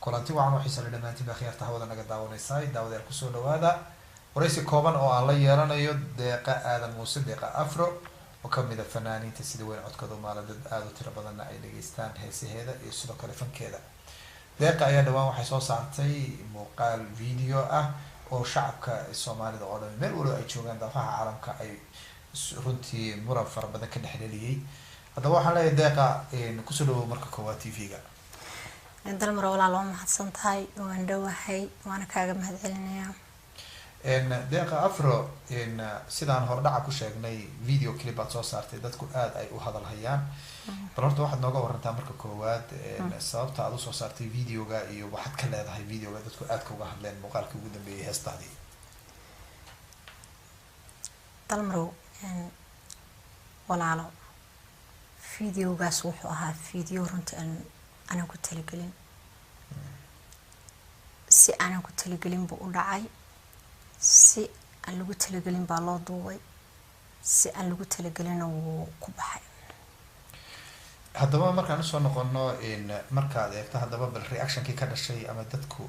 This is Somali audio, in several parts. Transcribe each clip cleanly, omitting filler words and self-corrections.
Kulanti wacan oo xiisa le dhammaantiin baa khiyaarta hawada naga daawanaysaa. Daawadayaal, kusoo dhawaada waraysi kooban oo aan la yeelanayo Deeqa Aadan Muuse, Deeqa Afro, oo kamid a fanaaniinta sida weyn codkooda maala dad aada u tiro badanna ay dhageystaan heesaheeda iyo sidoo kale fankeeda. Deeqa ayaa dhawaan waxay soo saartay muuqaal video ah oo shacabka Soomaalida oo dhan meel waliba ay joogaan daafaha caalamka ay runtii muran fara badan ka dhexdheliyey. Haddaba waxaan leeyahay, Deeqa, kusoo dhawow marka koowaad TV-ga. Dalmar walaal, waa mahadsan tahay, waan dhowahay, waana kaaga mahadcelinayaa. Deeqa Afro, sidaan hordhaca ku sheegnay, video clip aad soo saartay dadku aada ay u hadal hayaan. Bal horta waxaad nooga warantaa marka koowaad sababta aad usoo saartay videoga iyo waxaad ka leedahay videoga dadku aadka uga hadleen, muuqaalkii ugu dambeeyay heestaadii. Dalmarow walaalo, videogaas wuxuu ahaa video runtii aan aanan ku talagelin, si aanan ku talagelin buu u dhacay, si aan lagu talagelin baa loo duubay, si aan lagu talagelinna wuu ku baxay. Haddaba markaan usoo noqono, markaad eegto haddaba bal reactionkii ka dhashay ama dadku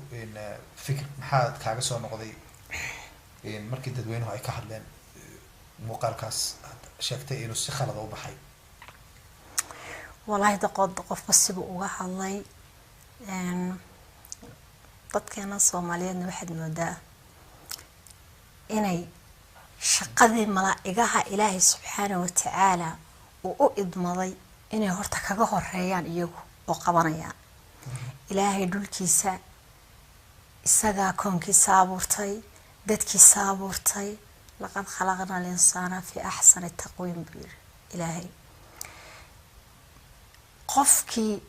fikir maxaad kaaga soo noqday markii dadweynuhu ay ka hadleen muuqaalkaas aad sheegtay inuu si khalada u baxay? Wallaahi, daqood qofba sibuu uga hadlay. Dadkeena Soomaaliyeedna waxaad moodaa inay shaqadii malaa'igaha Ilaahay subxaana watacaala uu u idmaday inay horta kaga horeeyaan iyagu oo qabanayaan. Ilaahay dhulkiisa isagaa koonkiisa abuurtay, dadkiisa abuurtay. "Laqad khalaqna alinsaana fi axsani taqwiim," buu yiri Ilaahay. Qofkii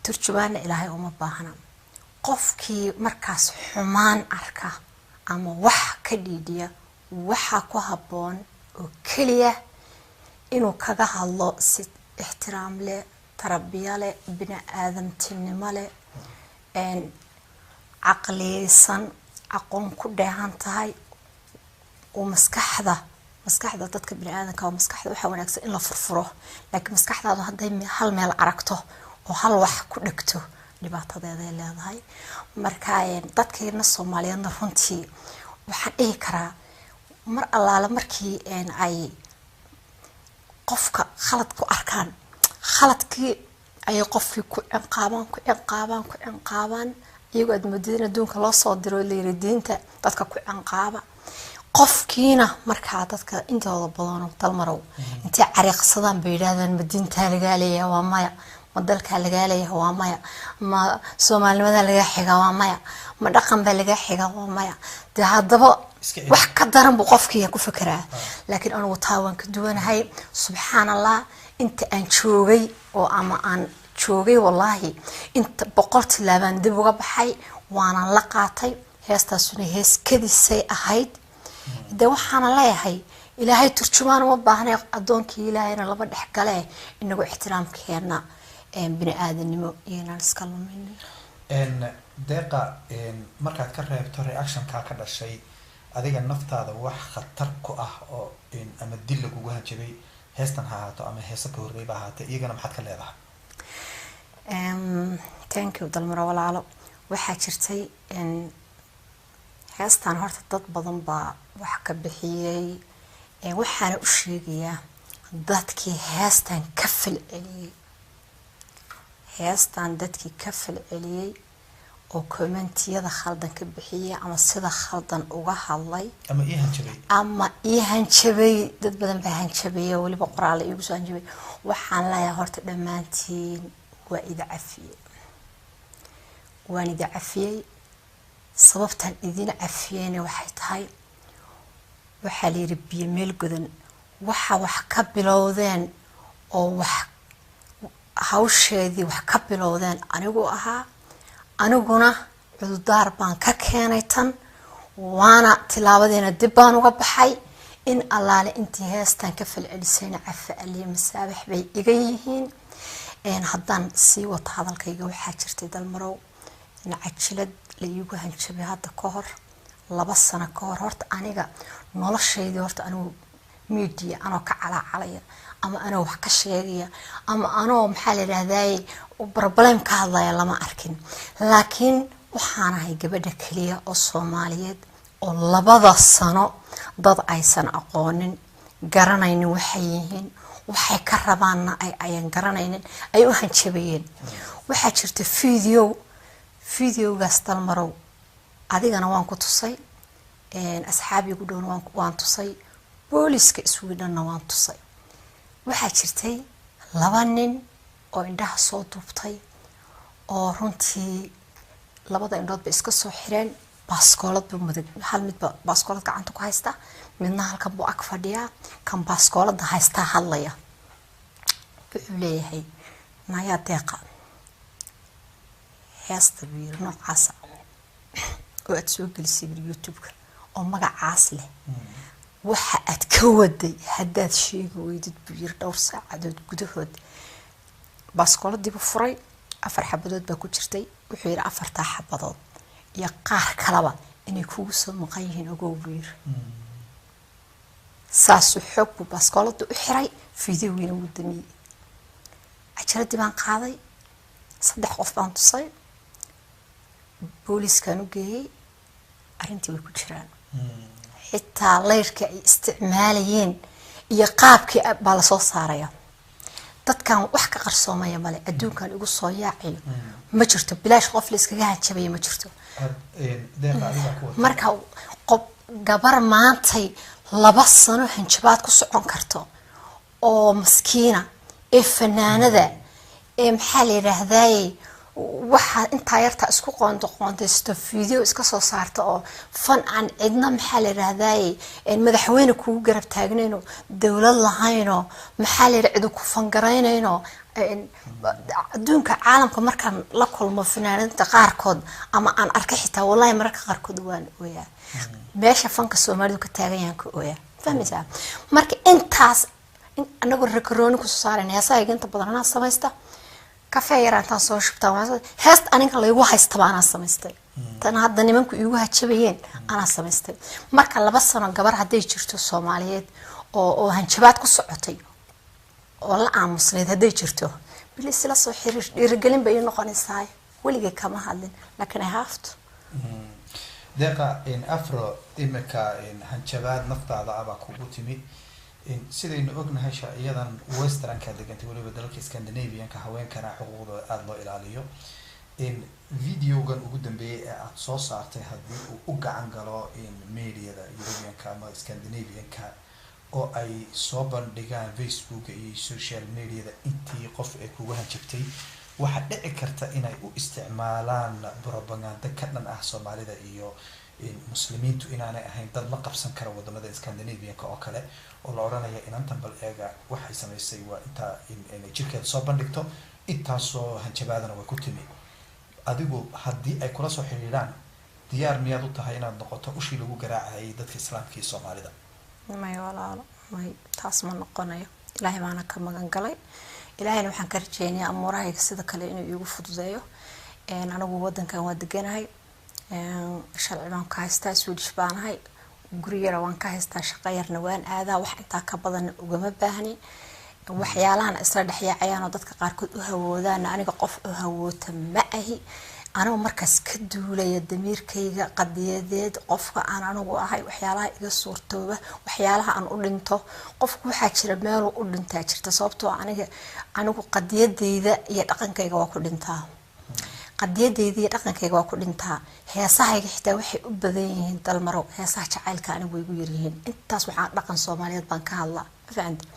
turjubaana Ilaahay uma baahna. Qofkii markaas xumaan arka ama wax ka dhiidhiya, waxaa ku habboon oo keliya inuu kaga hadlo si ixtiraam leh, tarbiya leh, bini aadamtinimo leh, caqliyeysan, aqoon ku dheehan tahay uu maskaxda dadka bini aadamka oo maskaxda waxaa wanaagsan in la furfuro. Laakiin maskaxdaadu hadday hal meel aragto oo hal wax ku dhegto, dhibaatadeeday leedahay. Marka dadkeena Soomaaliyeedna runtii waxaan dhihi karaa, mar allaale markii ay qofka khalad ku arkaan, khaladkii ayay qofkii ku ciqaabaan, ku ciqaabaan, ku ciqaabaan, iyagoo aad moodid in adduunka loo soo diro layiri diinta dadka ku ciqaaba. Qofkiina markaa dadka intooda badano, Dalmarow, intay cariiqsadaan bay yidhahdaan: "Ma diintaa lagaa leeyahay?" Waa maya. "Ma dalkaa lagaa leeyahay?" Waa maya. "Ma soomaalinimadaa lagaa xigaa?" Waa maya. "Ma dhaqan baa lagaa xigaa?" Waa maya. Dee haddaba wax ka daran buu qofkii ku fekeraa. Laakiin anigu taa waan ka duwanahay. Subxaan Allah, inta aan joogay oo ama aan joogay, wallaahi inta 100 tilaabaan dib uga baxay, waanan la qaatay. Heestaasuna hees kadisay ahayd. De waxaana leeyahay, Ilaahay turjumaan uma baahnay, addoonkii Ilaahayna laba dhex gale. Inagu ixtiraamkeena bini aadanimo iyoinaan iska lumin. Deeqa, markaad ka reebto reactionkaa ka dhashay, adiga naftaada wax khatar ku ah oo ama dil lagugu hanjabay, heestan ha ahaato ama heese ka horreyba ahaatee, iyagana maxaad ka leedahay? Thank you, Dalmaro walaalo. Waxaa jirtay heestan horta dad badan baa wax ka bixiyey. Waxaana u sheegayaa dadkii heestan ka falceliyey, heestan dadkii ka falceliyey oo commentiyada khaldan ka bixiyey ama sida khaldan uga hadlay ama ii hanjabay ama ii hanjabay. Dad badan baa hanjabay oo weliba qoraale iigu soo hanjabay. Waxaan leeyahay horta dhammaantiin waa idi cafiyey, waan idi cafiyey. Sababtaan idin cafiyeyna waxay tahay, waxaa layidhi biyo meel godan waxa wax ka bilowdeen oo wax hawsheedii wax ka bilowdeen anigu ahaa. Aniguna cududaar baan ka keenay tan, waana tilaabadeena dib baan uga baxay. In allaale intii heestan ka falcelisayna cafa aliya masaabax bay iga yihiin. Haddaan sii wato hadalkayga, waxaa jirtay, Dalmarow, cajilad la iigu hanjabay hadda ka hor, 2 sano ka hor. Horta aniga noloshaydii horta anigu Media anoo ka calaacalaya ama anoo wax ka sheegaya ama anoo, maxaa la yidhahdaye, problem ka hadlaya lama arkin. Laakiin waxaan ahay gabadha keliya oo Soomaaliyeed oo 2da sano dad aysan aqoonin, garanaynin waxay yihiin, waxay ka rabaanna ay ayan garanaynin, ay u hanjabayeen. Waxaa jirta video, videogaas, Dalmarow, adigana waan ku tusay, asxaabigu dhowna waan tusay, booliska Swedhenna waan tusay. Waxaa jirtay laba nin oo indhaha soo duubtay oo runtii labada indhood bay iska soo xireen, baaskoolad buu mudag, hal midba baaskoolad gacanta ku haysta, midna halkan buu ag fadhiyaa. Kan baaskoolada haystaa hadlaya, wuxuu leeyahay, "Nayaa Deeqa, heesta," buu yiri, "noocaasa oo aada soo gelisay," buri, "YouTube-ka oo magacaas leh, waxa aad ka waday haddaad sheegi weydid," buu yiri, "dhowr saacadood gudahood." Baaskooladiibuu furay, afar xabadood baa ku jirtay. Wuxuu yidhi, "Afartaa xabadood iyo qaar kaleba inay kugu soo maqan yihiin ogow," buu yiri. Saasuu xoog buu baaskoolada u xiray, fideogiina wuu damiyey. Cajaradii baan qaaday, saddex qof baan tusay, booliiskaan u geeyey, arrintii way ku jiraan. Xitaa layrkii ay isticmaalayeen iyo qaabkii baa lasoo saaraya. Dadkan wax ka qarsoomaya male, adduunkan igu soo yaacayo ma jirto, bilaash qof la iskaga hanjabaya ma jirto. Deeqa, adigaa ku wata. Marka qof gabar maantay 2 sano hanjabaad ku socon karto oo maskiina ee fanaanada ee, maxaa la yidhaahdaaye, waxaa intaa yartaa isku qoonto qoontaysto, video iska soo saarta oo fan aan cidna, maxaa la yidhaahdaaye, madaxweyne kugu garab taagnayno, dowlad lahayno, maxaa la yidhaha, cidu ku fangaraynayno. Adduunka caalamka markaan la kulmo fanaaniinta qaarkood ama aan arkay xitaa, wallahi mararka qaarkood waan ooyaa. Meesha fanka Soomaalidu ka taagan yahan ka ooyaa, fahmaysaa? Marka intaas anagoo rakarooni kusoo saarayna heesaha inta badan anaa samaysta, kafee yar intaan soo shubtaan, heesta aniga laygu haystaba anaa samaystay, tan hadda nimanku iigu hajabayeen anaa samaystay. Marka 2 sano gabar hadday jirto Soomaaliyeed oo hanjabaad ku socotay oo la aamusnayd hadday jirto, bilis la soo xiriir, dhiirigelin bay ii noqonaysaa. Weligay kama hadlin, laakiin I have to. Deeqa Afro, imika hanjabaad naftaada abaa kugu timi. Sidaynu ognahay, sharciyadan westernka degantay, weliba dalalka Scandinavianka, haweenkana xuquuqdooda aada loo ilaaliyo. Videogan ugu dambeeyay ee aada soo saartay haddii uu u gacan galo mediada Europeanka ama Scandinavianka oo ay soo bandhigaan Facebooka iyo social mediada intii qof ee kugu hanjabtay, waxaa dhici karta inay u isticmaalaan propaganda ka dhan ah Soomaalida iyo Muslimiintu inaanay ahayn dad la qabsan kara wadamada Scandinavianka oo kale, oo la odhanaya, "Inantan bal eega, waxay samaysay waa intaa, inay jirkeeda soo bandhigto, intaasoo hanjabaadana way ku timi." Adigu haddii ay kula soo xiriiraan, diyaar miyaad u tahay inaad noqoto ushii lagu garaacayay dadka Islaamka iyo Soomaalida? May walaalo, may, taas ma noqonayo. Ilaahay baana ka magan galay. Ilaahayna waxaan ka rajeynayaa amuurahayga sida kale inuu iigu fududeeyo. Anigu wadankan waa deganahay, sharci baan ka haystaa, Swedish baanahay, guri yara waan ka haystaa, shaqo yarna waan aadaa, wax intaa ka badanna ugama baahni. Waxyaalahan isla dhexyaacayaan oo dadka qaarkood u hawoodaana, aniga qof u hawoota ma ahi. Anigu markaas ka duulaya damiirkayga qadiyadeed, qofka aan anigu ahay, waxyaalaha iga suurtooba, waxyaalaha aan u dhinto, qofku waxaa jira meeluu u dhintaa jirta. Sababtoo anigu qadiyadeyda iyo dhaqankayga waa ku dhintaa, qadiyadeyda iyo dhaqankayga waa ku dhintaa. Heesahayga xitaa waxay u badan yihiin, Dalmarow, heesaha jacaylka anigu way igu yaryihiin. Intaas waxaan dhaqan Soomaaliyeed baan ka hadlaa, ma fahanti?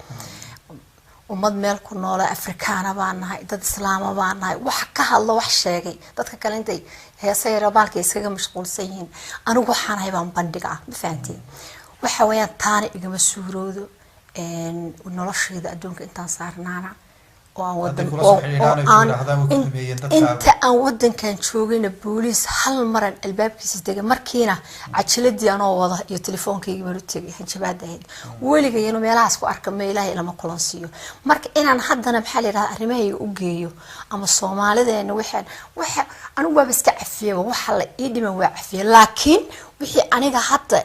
Ummad meel ku noola Afrikaana baan nahay, dad Islaama baan nahay. Wax ka hadlo, wax sheegay, dadka kale intay heesa yara baalka iskaga mashquulsan yihiin, anigu waxaan ahay baan bandhig ah, ma fahanteen? Waxa weeyaan taana igama suuroodo noloshayda adduunka intaan saarnaana oo aan Hadday wadan kula soo oo xiriiraan ay ku aan yidhaahdaan way ku xumeeyeen dadkaagu. Inta aan wadankan joogayna booliis hal maran albaabkiisa tegay, markiina cajiladii anoo wada iyo telefoonkaygii baan u tegay. Hanjabaada ahayd weligay inuu meelahaas ku arka ma Ilaahay ilama kulansiiyo. Marka inaan haddana, maxaa la yidhahda, arrimahayga u geeyo ama Soomaalideena waxaan waxa anigu waaba iska cafiyaba, waxa la ii dhiman waa cafiye, laakiin Wixii aniga hadda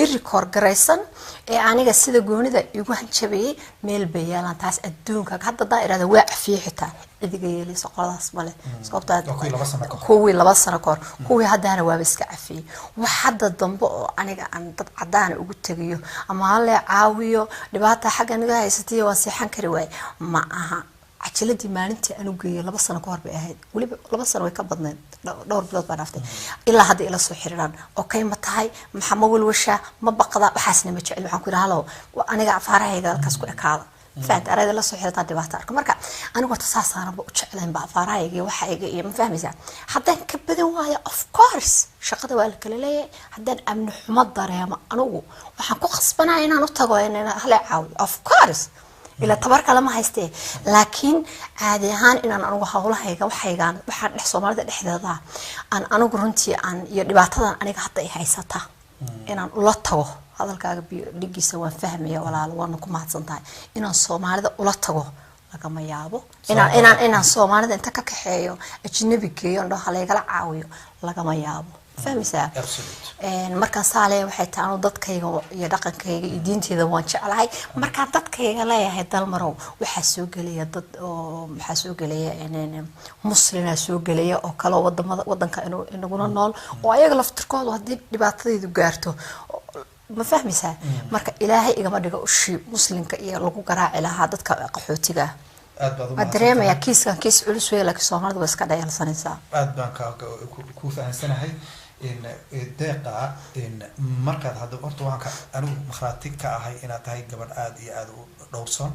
i record garaysan ee aniga sida goonida igu hanjabayay meel bay yaalaan. Taas adduunka hadda haddaan irahda waa cafiyey, xitaa cidiga yeelayso qoladaas male, sababtaa Waa kuwii 2 sano ka hor. Kuwii 2 sano ka hor, kuwii haddana waaba iska cafiyey. Wax hadda dambe oo aniga aan dad cadaana ugu tegayo ama halee caawiyo dhibaata xagga naga haysatay waan seexan kari waaye ma aha. Cajiladii maalintii aan u geeyay 2 sano ka hor bay ahayd, weliba 2 sano way ka badnayd, dhowr bilood baa dhaaftay. Ilaa hadda ila soo xiriiraan, okay ma tahay, maxa, ma walwashaa, ma baqda? Waxaasna ma jecel. Waxaan ku yidhi, halow, aniga afaarahayga halkaas ku ekaada. Fahanta? Arayda la soo xiriirtaan dhibaato arko. Marka anigu horta saasaanaba u jeclayn ba afaarahayga iyo waxayga iyo, ma fahmaysaa? Haddaan ka badan waayo, of course, shaqada waa la kala leeyahay. Haddaan amni xumo dareemo, anigu waxaan ku khasbanaya inaan u tago in hala caawiyo, of course, ilaa tabar kale ma haystee. Laakiin caadi ahaan inaan anigu hawlahayga, waxaygaan, waxaan dhex Soomaalida dhexdeeda aan anigu runtii aan iyo dhibaatadan aniga hadda ay haysata inaan ula tago. Hadalkaaga biyo dhigiisa waan fahmaya, walaalo, waana ku mahadsan tahay. Inaan Soomaalida ula tago lagama yaabo. Inaan Soomaalida inta ka kaxeeyo ajnabi geeyo ndho halaygala caawiyo lagama yaabo, fahmaysaa? Absolute. Markaan saa leeyahay waxay tahay anu dadkayga iyo dhaqankayga iyo diinteyda waan jeclahay. Markaan dadkayga leeyahay, Dalmarow, waxaa soo gelaya dad oo waxaa soo gelaya muslina soo gelaya oo kale oo wadamada wadanka inaguna nool oo ayaga laftirkoodu haddii dhibaatadaydu gaarto, ma fahmaysaa? Marka Ilaahay igama dhigo ushii muslimka iyo lagu garaaci lahaa dadka qaxootiga ah. Aad baad u Waa mahadsan dareemayaa tahay. Kiiskan kiis culus wey, laakiin Soomaalida waa iska dhayalsanaysaa. Aad baan ku fahansanahay in Deeqa in markaad hadda horta waxaan ka anigu markhaati ka ahay inaad tahay gabadh aad iyo aad u dhowrsoon.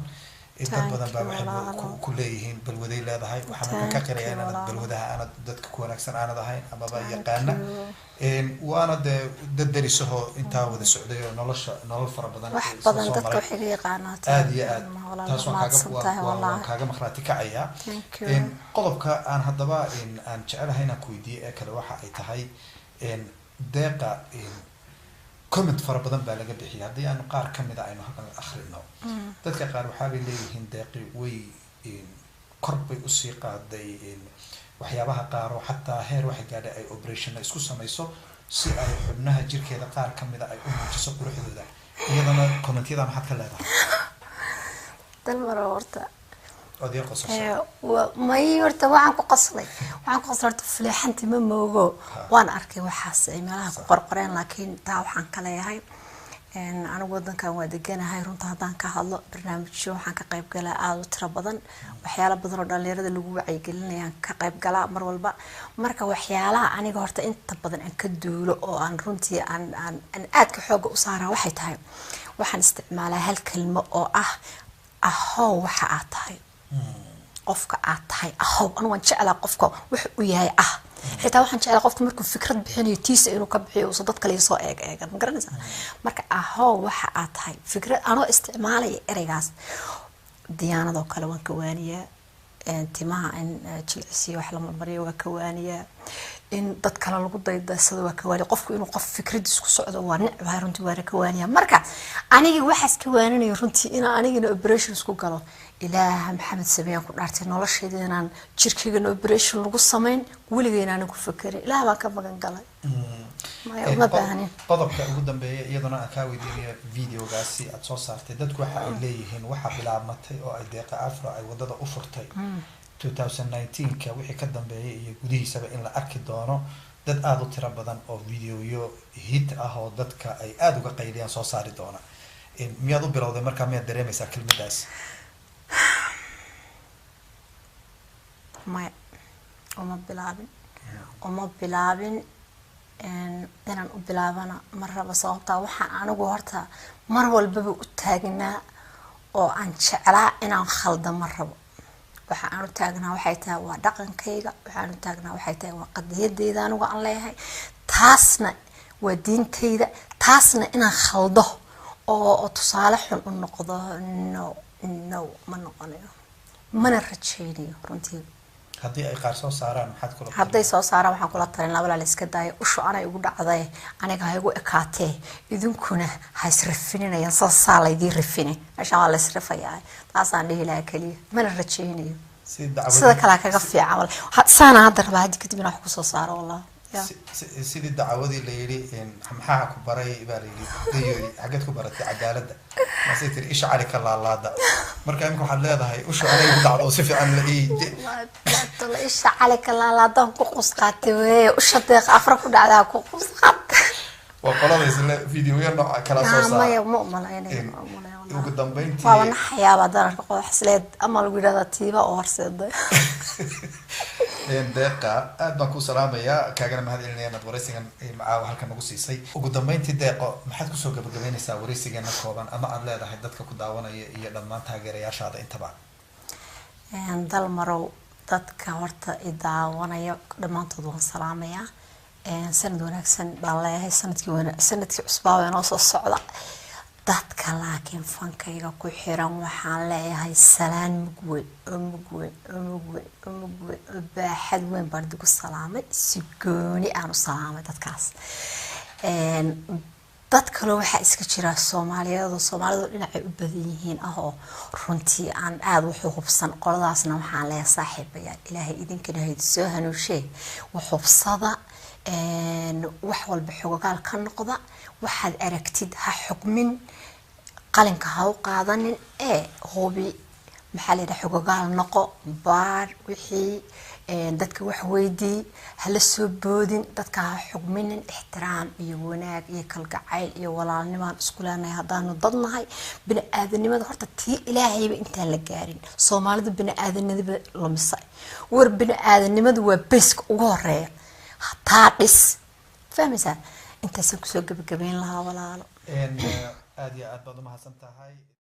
In dad Thank badan baa you, waxay walaalo. ku leeyihiin balwaday leedahay. Waxaan marka ka Thank qirayaa you, inaanad walaalo. balwadaha aanad dadka ku wanaagsan aanad ahayn amaba Thank yaqaana. you. Waana dee dad derisahoo intaa wada socday oo nolosha nolol fara badan Wax isla badan soo dadka maray. wax iga yaqaanaa. Aad iyo aad. Walaal, taas waan kaaga mahadsan tahay, waan wallaahi. kaaga markhaati kacayaa. Thank you. Qodobka aan haddaba aan jecelahay inaan ku weydiiyo ee kale waxa ay tahay, Deeqa, comment fara badan baa laga bixiyay. Haddii aanu qaar ka mida aynu halkan akhrino, dadka qaar waxaabay leeyihiin Deeqi way kor bay usii qaaday waxyaabaha qaar oo xataa heer waxay gaadhay ay operation isku samayso si ay xubnaha jirkeeda qaar ka mida ay u muujiso quruxdooda. Iyadana commentyada maxaad ka leedahay? Dalmaro, horta ood yar qosashay. May, horta waxaan ku qoslay horta fuleexanti ma moogo. Waan arkay waxaas ay meelaha ku qorqoreen, laakiin taa waxaan ka leeyahay, anigu wadankan waa deganahay. Runta haddaan ka hadlo, barnaamijyo waxaan ka qayb galaa aada u tiro badan, waxyaalo badan oo dhalinyarada lagu wacyigelinayaan ka qayb galaa mar walba. Marka waxyaalaha aniga horta inta badan aan ka duulo oo aan runtii aan aadka xooga u saaraa waxay tahay, waxaan isticmaalaa hal kelmo oo ah ahow waxa aad tahay, qofka aad tahay ahow. Anu waan jeclaa qofka wax uu yahay ah. Xitaa waxaan jeclaa qofka markuu fikrad bixinayo tiisa inuu ka bixiyo, uusan dad kale soo eeg eegan, ma garanaysaa? Marka ahow waxa aad tahay, fikrad anoo isticmaalaya ereygaas, diyaanadoo kale waan ka waaniyaa, timaha in jilcisiyo wax la marmariyo waa ka waaniyaa, in dad kale lagu daydaysado waa ka waaniya, qofku inuu qof fikradiis ku socdo waa necbahay runtii, waana ka waaniyaa. Marka anigii waxaas ka waaninayo runtii inaan anigina operation isku galo, Ilaaha Maxamed sameeyaan ku dhaartay, noloshayda inaan jirkaygana operation lagu samayn weligay inaanan ku fakerin, Ilaah baan ka magan galay. Maya, uma baahnin. Qodobka ugu dambeeya iyaduna aan kaa weydiinayo, videogaasi aad soo saartay, dadku waxa ay leeyihiin waxaa bilaabmatay oo ay Deeqa Afro ay wadada u furtay 2019ka wixii ka dambeeyay iyo gudihiisaba in la arki doono dad aada u tiro badan oo videoyo hit ah oo dadka ay aada uga qayliyaan soo saari doona. Miyaad u bilowday markaa? Miyaad dareemaysaa kelmadaas? Maya, uma bilaabin, uma bilaabin. Inaan u bilaabana ma rabo, sababtaa waxaan anigu horta mar walbaba u taagnaa oo aan jeclaa inaan khalda ma rabo. Waxa aan u taagnaa waxay tahay waa dhaqankayga, waxaan u taagnaa waxay tahay waa qadiyadeyda anigu aan leeyahay, taasna waa diintayda. Taasna inaan khaldo oo tusaale xun u noqdo, no, no, ma noqonayo, mana rajaynayo runtii. Haddii ay qaar soo saaraan, maxaad kula Hadday soo saaraan, waxaan kula talin lahaa, walaal, iska daayo. Ushu anay igu dhacday, aniga ha igu ekaatee, idinkuna ha israfininayaan. Saasaa laydii rafine, meeshaan waa la israfayaa. Taasaan dhihi lahaa keliya, mana rajaynayo. Si dacwad Sida kalea kaga fiican walaal. Saana hadda rabaa haddi kadib inaan wax kusoo saaro wallah. Ya. Sidii dacwadii la yidhi, maxaa ku baray baa la yidhi, gayoy xaggeed ku baratay cadaaladda? Maasay tiri, isha cali ka laalaada. Marka imika waxaad leedahay ushu anay igu dhacdo oo si fiican la ii Tolo isha cali ka laalaadaan ku qus qaatay weye. Usha Deeqa Afra ku dhacdaa ku qus qaatay. Waa qolada isle videoya nooca kala soo saara. Maya, ma umalaynaya, ma umalaynaya. Ugu dambeyntii, waaba naxayaaba dararka qodaxsleed ama lagu yidhahdaa tiiba oo horseeday. Deeqa, aad baan ku salaamayaa, kaagana mahad celinaya inaad wareysigan caawa halkan nagu siisay. Ugu dambeyntii, Deeqo, maxaad kusoo gabagabeynaysaa wareysigeena kooban ama aad leedahay dadka ku daawanaya iyo dhammaan taageerayaashaada intaba? Dalmarow, dadka horta i daawanaya dhammaantood waan salaamayaa. Sanad wanaagsan baan leeyahay, sanadkii sanadkii cusbaa baa inoo soo socda. Dadka laakiin fankayga ku xiran waxaan leeyahay salaan mug weyn oo mug weyn oo mug weyn oo mug weyn oo baaxad weyn baan idigu salaamay, si gooni aan u salaamay dadkaas. Dad kaloo waxaa iska jira Soomaaliyeed oo Soomaalidu dhinacay u badan yihiin ah oo runtii aan aada wax u hubsan. Qoladaasna waxaan leeyahay, saaxiibayaal, Ilaahay idinkana hayd soo hanuushee, wax hubsada, wax walba xogogaal ka noqda. Waxaad aragtid ha xukmin, qalinka ha u qaadanin ee hubi. Maxaa la yidhaha, xogogaal noqo, baar wixii, dadka wax weydii, hala soo boodin, dadka ha xugminin. Ixtiraam iyo wanaag iyo kalgacayl iyo walaalnimaan isku leenahay haddaanu dad nahay. Bini aadanimada horta tii Ilaahayba intaan la gaarin, Soomaalidu bini aadanimada lumisay. War, bini aadanimadu waa beeska ugu horeeya, taa dhis. Fahmaysaa? Intaasaan kusoo gabagabeyn lahaa, walaalo. Aada iyo aad baad umahadsan tahay.